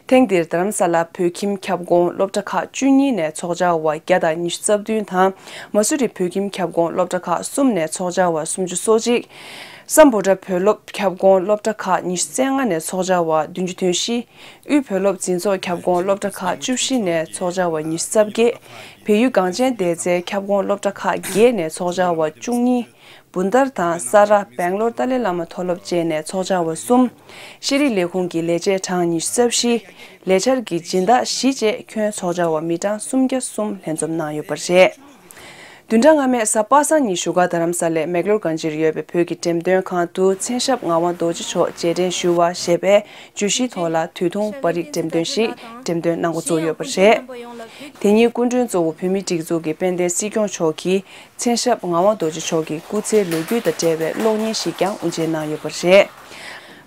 ཐེངས་འདིར་རྡ་རམ་ས་ལ་བོད་ཁྱིམ་ཁྱབ་ཁོངས་སློབ་གྲྭ་ཁག་བཅུ་གཉིས་ནས་ཚོགས་བཅར་བ་བརྒྱ་དང་ཉི་ཤུ་རྩ་བདུན་དང་། མ་སུ་རི་བོད་ཁྱིམ་ཁྱབ་ཁོངས་སློབ་གྲྭ་ཁག་གསུམ་ནས་ཚོགས་བཅར་བ་སུམ་ཅུ་སོ་གཅིག་སམ་བྷོ་ཊ་བོད་སློབ་ཁྱབ་ཁོངས་སློབ་གྲྭ་ཁག་ཉི་ཤུ་རྩ་ལྔ་ནས་ཚོགས་བཅར་བ་བདུན་ཅུ་དོན་བཞི། དབུས་བོད་སློབ་འཛིན་ཚོགས་ཁྱབ་ཁོངས་སློབ་གྲྭ་ཁག་བཅུ་བཞི་ནས་ཚོགས་བཅར་བ་ཉི་ཤུ་རྩ་བརྒྱད། བལ་ཡུལ་གངས་ཅན་བདེ་རྩའི་ཁྱབ་ཁོངས་སློབ་གྲྭ་ཁག་བརྒྱད་ནས་ཚོགས་བཅར་བ་བཅུ་གཉིས། བུན་ཏར་དང་ས་ར། སྦེང་ལོར་ཏཱ་ལའི་བླ་མ་མཐོ་སློབ་བཅས་ནས་ཚོགས་བཅར་བ་གསུམ། ཤེས་རིག་ལས་ཁུངས་ཀྱི་ལས་བྱེད་གྲངས་ཉི་ཤུ་རྩ་བཞི། ལས་འཆར་གྱི་སྦྱིན་བདག་བཞི་བཅས་ཁྱོན་ཚོགས་བཅར་བ་མི་གྲངས་སུམ་བརྒྱ་གསུམ་ལྷན་འཛོམས་གནང་ཡོད་པ་རེད། བདུན་ཕྲག་སྔ་མའི་གཟའ་པ་སངས་ཉིན་བཞུགས་སྒར་རྡ་རམ་ས་ལའི་མེག་ལོར་གྷན་ཇིར་ཡོད་པའི་བོད་ཀྱི་འགྲེམས་སྟོན་ཁང་དུ་མཚན་ཞབས་ངག་དབང་རྡོ་རྗེ་མཆོག་རྗེས་དྲན་ཞུ་བ་ཞེས་པའི་བརྗོད་གཞིའི་ཐོག་ལ་དུས་ཐུང་པར་རིས་འགྲེམས་སྟོན་ཞིག་འགྲེམས་སྟོན་གནང་འགོ་བཙུགས་ཡོད་པ་རེད། དེ་ཉིན་སྐུ་མགྲོན་གཙོ་བོ་བོད་མིའི་སྒྲིག་འཛུགས་ཀྱི་དཔལ་ལྡན་སྲིད་སྐྱོང་མཆོག་གིས། མཚན་ཞབས་ངག་དབང་རྡོ་རྗེ་མཆོག་གི་སྐུ་ཚེའི་ལོ་རྒྱུས་དང་འབྲེལ་བའི་གློག་བརྙན་ཞིག་ཀྱང་དབུ་འབྱེད་གནང་ཡོད་པ་རེད།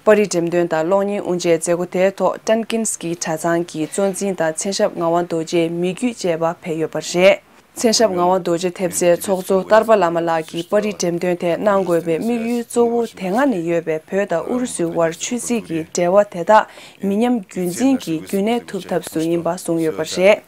པར་རིས་འགྲེམས་སྟོན་དང་གློག་བརྙན་དབུ་འབྱེད་མཛད་སྒོ་དེའི་ཐོག་ཏན་ཀིན་སི་ཀི་གྲྭ་ཚང་གི་གཙོ་འཛིན་དང་མཚན་ཞབས་ངག་དབང་རྡོ་རྗེའི་མི་བརྒྱུད་བཅས་པ་ཕེབས་ཡོད་པ་རེད། མཚན་ཞབས་ངག་དབང་རྡོ་རྗེ་ཐེབས་རྩའི་ཚོགས་གཙོ་ཏར་པ་བླ་མ་ལགས་ཀྱིས་པར་རིས་འགྲེམས་སྟོན་དེ་གནང་དགོས་པའི་དམིགས་ཡུལ་གཙོ་བོ་དེ་སྔ་ནས་ཡོད་པའི་བོད་དང་ཨུ་རུ་སུའི་དབར་ཆོས་སྲིད་ཀྱི་འབྲེལ་བ་དེ་དག་མི་ཉམས་རྒྱུན་འཛིན་གྱིས་རྒྱུན་གནས་ཐུབ་ཐབས་སུ་ཡིན་པ་གསུངས་ཡོད་པ་རེད།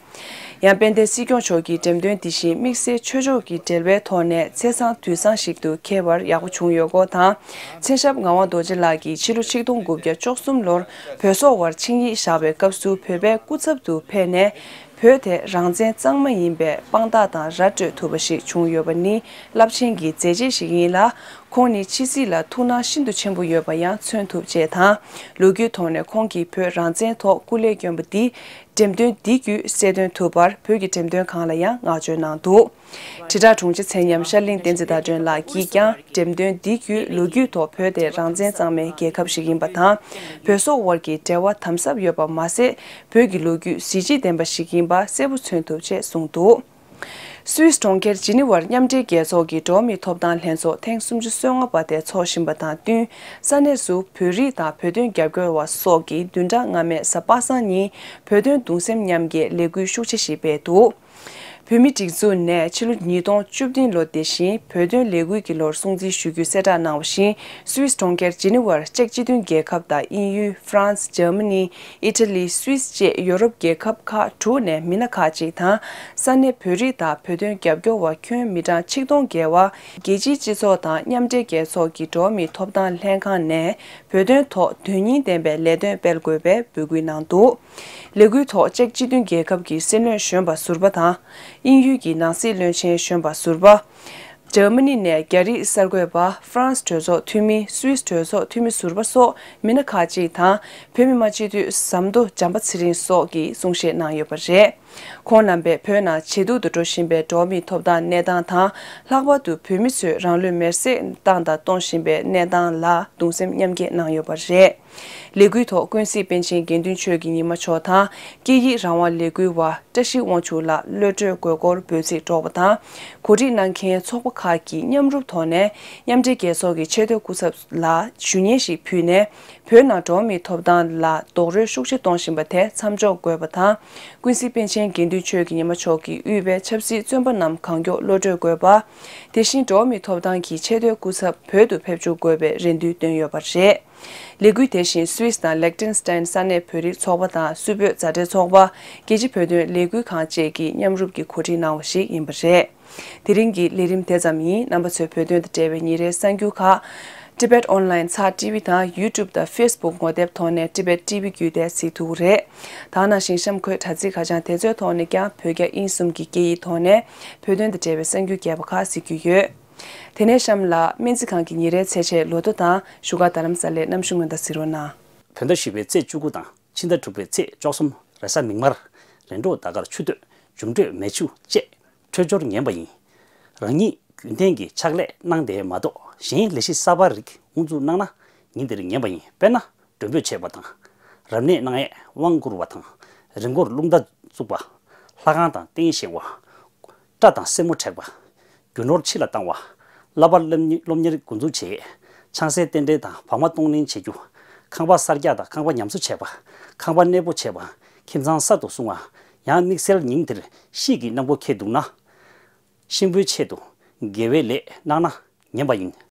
ཡང་དཔལ་ལྡན་སྲིད་སྐྱོང་མཆོག་གིས་འགྲེམས་སྟོན་འདི་བཞིན་དམིགས་བསལ་ཆོས་ཕྱོགས་ཀྱི་འབྲེལ་བའི་ཐོག་ནས་ཚེས་བཟང་དུས་བཟང་ཞིག་ཏུ་འཁེལ་བར་ཡག་པོ་བྱུང་ཡོད་སྐོར་དང་། མཚན་ཞབས་ངག་དབང་རྡོ་རྗེ་ལགས་ཀྱིས་ཕྱི་ལོ་ཆིག་སྟོང་དགུ་བརྒྱ་བཅུ་གསུམ་ལོར་བོད་སོག་དབར་ཆིངས་ཡིག་བཞག་པའི་སྐབས་སུ་བོད་པའི་སྐུ་ཚབ་ཏུ་ཕེབས་ནས། བོད་དེ་རང་བཙན་གཙང་མ་ཡིན་པའི་དཔང་རྟགས་དང་ར་སྤྲོད་ཐུབ་པ་ཞིག་བྱུང་ཡོད་པ་ནི་རླབས་ཆེན་གྱི་མཛད་རྗེས་ཤིག་ཡིན་ལ། ཁོང་ནི་ཕྱི་སྲིད་ལ་ཐུགས་སྣང་ཤིན་ཏུ་ཆེན་པོ་ཡོད་པ་ཡང་མཚོན་ཐུབ་ཅེས་དང་། ལོ་རྒྱུས་ཐོག་ནས་ཁོང་གིས་བོད་རང་བཙན་ཐོག་སྐུ་ལས་བསྐྱོན་པ་འདི། འགྲེམས་སྟོན་འདི་བརྒྱུད་གསལ་སྟོན་ཐུབ་པར་བོད་ཀྱི་འགྲེམས་སྟོན་ཁང་ལ་ཡང་བསྔགས་བརྗོད་གནང་འདུག་དྲིལ་བསྒྲགས་དྲུང་ཆེ་ཚེ་ཉམས་ཤར་གླིང་བསྟན་འཛིན་ཟླ་སྒྲོན་ལགས་ཀྱིས་ཀྱང་འགྲེམས་སྟོན་འདི་བརྒྱུད་ལོ་རྒྱུས་ཐོག་བོད་དེ་རང་བཙན་གཙང་མའི་རྒྱལ་ཁབ་ཞིག་ཡིན་པ་དང་། བོད་སོག་དབར་གྱི་འབྲེལ་བ་དམ་ཟབ་ཡོད་པ་མ་ཟད། བོད་ཀྱི་ལོ་རྒྱུས་གཟི་བརྗིད་ལྡན་པ་ཞིག་ཡིན་པ་གསལ་པོ་མཚོན་ཐུབ་ཅེས་གསུངས་འདུག་སུད་སི་གྲོང་ཁྱེར་ཇི་ནི་ཝར་མཉམ་འབྲེལ་རྒྱལ་ཚོགས་ཀྱི་འགྲོ་བ་མིའི་ཐོབ་ཐང་ལྷན་ཚོགས་ཐེངས་སུམ་ཅུ་སོ་ལྔ་པ་དེ་འཚོགས་བཞིན་པ་དང་བསྟུན། ས་གནས་སུ་བོད་རིགས་དང་བོད་དོན་རྒྱབ་སྐྱོར་བ་སོགས་ཀྱིས་བདུན་ཕྲག་སྔ་མའི་གཟའ་པ་སངས་ཉིན་བོད་དོན་གདུང་སེམས་མཉམ་སྐྱེད་ལས་འགུལ་ཤུགས་ཆེ་ཞིག་སྤེལ་འདུག་བོད་མིའི་སྒྲིག་འཛུགས་ནས་ཕྱི་ལོ་ཉིས་སྟོང་བཅུ་བདུན་ལོ་དེ་བཞིན་བོད་དོན་ལས་འགུལ་གྱི་ལོར་སྲུང་བརྩི་ཞུ་རྒྱུའི་གསལ་བསྒྲགས་གནང་བ་བཞིན། སུད་སི་གྲོང་ཁྱེར་ཇི་ནི་ཝར་ཅེཀ་སྤྱི་མཐུན་རྒྱལ་ཁབ་དང་དབྱིན་ཡུལ། ཧྥ་རན་སི། འཇར་མ་ནི། ཨི་ཊ་ལི། སུད་སི་བཅས་ཡོ་རོབ་རྒྱལ་ཁབ་ཁག་དྲུག་ནས་མི་སྣ་ཁག་ཅིག་དང་། ས་གནས་བོད་རིགས་དང་བོད་དོན་རྒྱབ་སྐྱོར་བ་ཁྱོན་མི་གྲངས་ཆིག་སྟོང་བརྒལ་བ། རྒྱལ་སྤྱིའི་སྤྱི་ཚོགས་དང་མཉམ་འབྲེལ་རྒྱལ་ཚོགས་ཀྱི་འགྲོ་བ་མིའི་ཐོབ་ཐང་ལྷན་ཁང་ནས་བོད་དོན་ཐོག་དོན་སྙིང་ལྡན་པའི་ལས་དོན་སྤེལ་དགོས་པའི་འབོད་སྐུལ་གནང་འདུག་ལས་འགུལ་ཐོག་ཅེཀ་སྤྱི་མཐུན་རྒྱལ་ཁབ་ཀྱི་སྲིད་བློན་གཞོན་པ་ཟུར་པ་དང་། དབྱིན་ཡུལ་གྱི་ནང་སྲིད་བློན་ཆེན་གཞོན་པ་ཟུར་པ། འཇར་མ་ནི་ནས་རྒྱ་རིགས་གསར་འགོད་པ། ཧྥ་རན་སི་གྲོས་ཚོགས་འཐུས་མི། སུད་སི་གྲོས་ཚོགས་འཐུས་མི་ཟུར་པ་སོགས་མི་སྣ་ཁག་ཅིག་དང་། བོད་མི་མང་སྤྱི་འཐུས་ཟམ་མདོ་བྱམས་པ་ཚེ་རིང་སོགས་ཀྱིས་གསུང་བཤད་གནང་ཡོད་པ་རེད། ཁོང་རྣམ་པས་བོད་ནང་ཇེ་སྡུག་ཏུ་འགྲོ་བཞིན་པའི་འགྲོ་བ་མིའི་ཐོབ་ཐང་གནས་སྟངས་དང་། ལྷག་པར་དུ་བོད་མི་ཚོས་རང་ལུས་མེར་སྲེག་བཏང་དང་གཏོང་བཞིན་པའི་གནས་སྟངས་ལ་གདུང་སེམས་མཉམ་སྐྱེད་གནང་ཡོད་པ་རེད། ལས་འགུལ་ཐོག་ཀུན་གཟིགས་པཎ་ཆེན་དགེ་འདུན་ཆོས་ཀྱི་ཉི་མ་མཆོག་དང་། སྐད་ཡིག་རང་དབང་ལས་འགུལ་བ་བཀྲ་ཤིས་དབང་ཕྱུག་ལགས་གློད་གྲོལ་དགོས་སྐོར་འབོད་ཚིག་སྒྲོག་པ་དང་། གོ་སྒྲིག་གནང་མཁན་ཚོགས་པ་ཁག་གིས་མཉམ་རུབ་ཐོག་ནས་མཉམ་འབྲེལ་རྒྱལ་ཚོགས་ཀྱི་ཆེས་མཐོའི་སྐུ་ཚབ་ལ་ཞུ་སྙན་ཞིག་ཕུལ་ནས། བོད་ནང་འགྲོ་བ་མིའི་ཐོབ་ཐང་ལ་རྡོག་རོལ་ཤུགས་ཆེ་གཏོང་བཞིན་པ་དེ་མཚམས་འཇོག་དགོས་པ་དང་། ཀུན་གཟིགས་པཎ་ཆེན་དགེ་འདུན་ཆོས་ཀྱི་ཉི་མ་མཆོག་གིས་དབུས་པའི་ཆབ་སྲིད་བཙོན་པ་རྣམས་གང་མགྱོགས་གློད་གྲོལ་དགོས་པ། དེ་བཞིན་འགྲོ་བ་མིའི་ཐོབ་ཐང་གི་ཆེས་མཐོའི་སྐུ་ཚབ་བོད་དུ་ཕེབས་བཅུག་དགོས་པའི་རེ་འདུན་བཏོན་ཡོད་པ་རེད། ལས་འགུལ་དེ་བཞིན་སུད་སི་དང་ལེག་ཏེན་སི་ཏན་ས་གནས་བོད་རིགས་ཚོགས་པ་དང་སུད་བོད་མཛའ་འབྲེལ་ཚོགས་པ། རྒྱལ་སྤྱིའི་བོད་དོན་ལས་འགུལ་ཁང་བཅས་ཀྱིས་མཉམ་རུབ་ཀྱིས་གོ་སྒྲིག་གནང་བ་ཞིག་ཡིན་པ་རེད། དེ་རིང་གི་ལས་རིམ་དེ་ཙམ་ཡིན། རྣམ་པ་ཚོས་བོད་དོན་དང་འབྲེལ་བའི་ཉིན་རེའི་གསར་འགྱུར་ཁག་Tibet Online ཚགས་ཊི་ཝི་དང་YouTube དང་Facebook ངོ་དེབ་ཐོག་ནས་Tibet T V བརྒྱུད་དེ་གཟིགས་ཐུབ་ཀྱི་རེད། ད་ནང་བཞིན་གཤམ་འཁོད་དྲ་ཚིགས་ཁ་བྱང་དེ་ཚོའི་ཐོག་ནས་ཀྱང་བོད་རྒྱ་དབྱིན་གསུམ་གྱི་སྐད་ཡིག་ཐོག་ནས་བོད་དོན་དང་འབྲེལ་བའི་གསར་འགྱུར་རྒྱས་པ་ཁག་གཟིགས་རྒྱུ་ཡོད། དེ་ནས་གཤམ་ལ་སྨན་རྩིས་ཁང་གི་ཉིན་རེའི་ཚེས་ཆེན་ལོ་ཐོ་དང་བཞུགས་སྒར་རྡ་རམ་ས་ལའི་གནམ་གཤིས་སྔོན་བརྡ་གཟིགས་རོགས་གནང་། བོད་ཟླ་བཞི་པའི་ཚེས་བཅུ་དགུ་དང་ཕྱི་ཟླ་དྲུག་པའི་ཚེས་བཅུ་གསུམ་རེས་གཟའ་མིག་དམར། རེས་འགྲོགས་ཟླ་སྐར་ཆུ་སྟོད་འབྱུང་འཕྲོད་མེ་ཆུ་བཅས་འཕྲོད་སྦྱོར་ངན་པ་ཡིན། རང་ཉིད་རྒྱུན་གཏན་གྱི་ཕྱག་ལས་གནང་སྟེ་མ་གཏོགས་གཞན་ལས་གཞི་གསར་པ་རིགས་དབུ་འཛུགས་གནང་ན་ཉིན་དེར་ངན་པ་ཡིན། དཔེར་ན། མགྲོན་འབོད་བྱེད་པ་དང་། རབ་གནས་གནང་ཡས་དབང་བསྐུར་བ་དང་། རི་མགོར་རླུང་རྟ་བཙུགས་པ། ལྷ་ཁང་དང་རྟེན་བཞེངས་པ། སྐྲ་དང་སེན་མོ་བྲེག་པ། རྒྱུ་ནོར་ཕྱི་ལ་བཏང་བ། བསླབ་པ་སློབ་གཉེར་སློབ་གཉེར་འགོ་འཛུགས་བྱེད། ཆང་སའི་རྟེན་འབྲེལ་དང་བག་མ་གཏོང་ལེན་བྱེད་རྒྱུ། ཁང་པ་གསར་རྒྱག་དང་ཁང་པ་ཉམས་གསོ་བྱེད་པ། ཁང་པ་གནས་སྤོ་བྱེད་པ། ཁྱིམ་ཚང་གསར་དུ་སྲུང་བ། ཡང་དམིགས་བསལ་ཉིན་དེར་དཔྱིད་ཀྱི་གནམ་སྒོ་ཁེལ་འདུག་ན། གཤིན་པོའི་ཆེད་དུ་དགེ་བའི་ལས་གནང་ན་ངན་པ་ཡིན།